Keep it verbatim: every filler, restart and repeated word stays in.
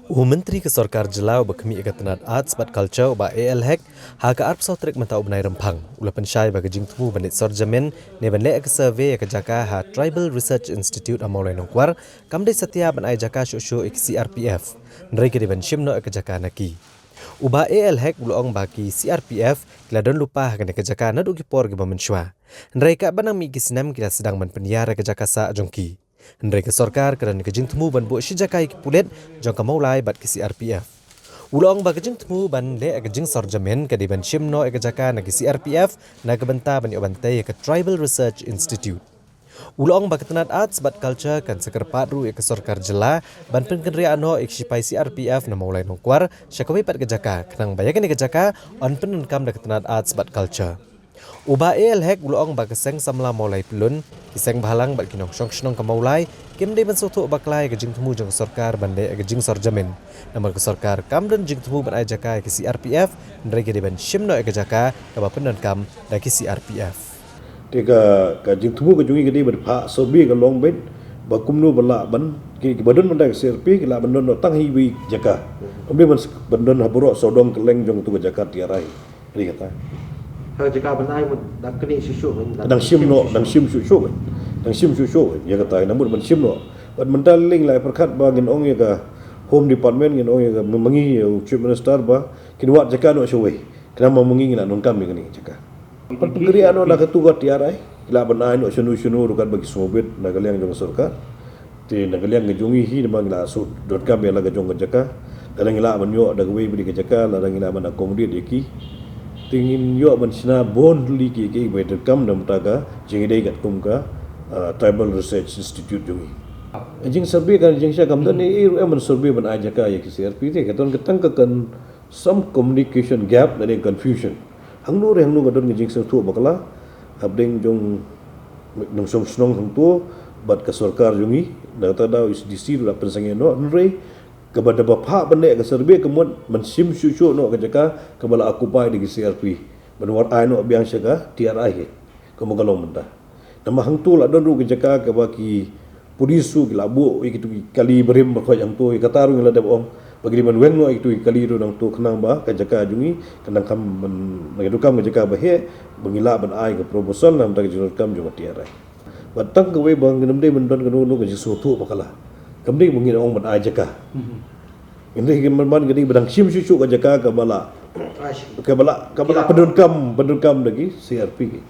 U Myntri ka Sorkar Jylla uba khmih ïa ka tnat Arts bad Culture u Bah A L Hek, ha ka arphew saw tarik mynta u bnai Rymphang, u la pynshai ba ka jingthmu ban leit sor jamin ne ban leh ka survey ïa ka jaka ha Tribal Research Institute ha Mawlai Nongkwar, kam dei satia ban ai jaka shuh shuh ïa ki C R P F. Hynrei ka dei ban shim noh ïa ka jaka na ki. U Bah A L Hek u la ong ba ki C R P F ki la don lypa ha kane ka jaka naduh ki por kiba mynshuwa. Hynrei katba nang mih ki snem ki la sdang ban pynïar ïa ka jaka sah jong ki. Hynrei ka sorkar ka don ka jingthmu ban buh shi jaka ïa ki pulit jong ka Mawlai bad ki C R P F. U la ong ba ka jingthmu ban leh ka jingsor jamin ka dei ban shim noh ïa ka jaka na ki C R P F na ka bynta ban ïoh ban tei ïa ka Tribal Research Institute. U la ong ba ka tnat Arts bad Culture kan sa kyrpad ruh ïa ka sorkar jylla ban pynkynriah noh ïa ki shipai C R P F na Mawlai Nongkwar sha kawei pat ka jaka, khnang ba ïa kane ka jaka yn pyndonkam da ka tnat Arts bad Culture. U Bah A L Hek u la ong ba ka seng samla Mawlai Pyllun, ki seng bhalang bad ki nongshong shnong ka Mawlai kim dei ban sngewthuh bakla ïa ka jingthmu jong ka sorkar ban leh ka jingsor jamin. Namar ka sorkar kam don jingthmu ban ai jaka ïa ki C R P F, hynrei ka dei ban shim noh ïa ka jaka kaba pyndonkam da ki C R P F. Te ka, ka jingthmu ka jong ngi ka dei ban phah survey ka long beit ba kumno ba lah ban, ki, kiba don mynta ka C R P ki lah ban don noh tang ha iwei jaka. Kam dei ban, ban don ha baroh sawdong kylleng jong tu ka jaka T R I. Ri kata. Ha jaka ban ai mut dang kane shuh shuh kan, dang shim noh, dang shim shuh shuh kan. Dang shim shuh shuh kan. Ïa kata namut ban shim noh. Bad mynta lei la pyrkhat ba ngin ong ïa ka Home Department, ngin ong ïa ka ma ngi, ïa u Chief Minister ba kin wad jaka noh shawei. Khnang ba ma ngi ngin ïa donkam ïa kane jaka. Ban pynkynriah noh na katu ka T R I. Ki lah ban ai noh shano shano ruh katba ki sngewbit na ka liang jong ka sorkar. Te na ka liang ka jong ngi hi namar ngi la shu donkam ïa la ka jong ka jaka. Lada ngi lah ban ïoh da kawei pat ka jaka, lada ngi lah ban accommodate ïa ki. Te ngin ïoh ban shna bun tylli ki, ki ba donkam na ka bynta ka jingïadei katkum ka, ah, Tribal Research Institute jong ngi. Ka jingsurvey ka jingshah kam don ei ei ruh em ban survey ban ai jaka ïa ki C R P te ka don ka tang ka kan some communication gap lane confusion. Hangno re hangno ka don ka jingsngewthuh bakla hapdeng jong nongshong shnong hangto bad ka sorkar jong ngi. Na kata daw i C D C ruh la pynsangeh noh, hynrei kaba da ba phah ban leh ka survey ka mut ban shim shuh shuh noh ka jaka kaba la occupy da ki C R P ban wad ai noh biang sha ka T R I hi. Kumba ka long mynta. Namar hangto la don ruh ka jaka kaba ki police ruh ki la buh ïa kitu ki kali barim ba khoi hangto, ïa kata ruh ngi la dep ong ba ki dei ban weng noh ïa kitu ki kali ruh hangto khnang ba ka jaka jong ngi kan nang kham ban, ban donkam ka jaka ba heh ba ngi lah ban ai ka proposal na ka bynta ka jingdonkam jong ka T R I. Bad tang kawei ba ngim dei ban don kano kano ka jingsngewthuh bakla. Kam dei ba ngin ong ban ai jaka. Ngin dei ban, ban ka dei ba dang shim shuh shuh ka jaka kaba la, kaba la, kaba la pyndonkam, pyndonkam da ki C R P ki.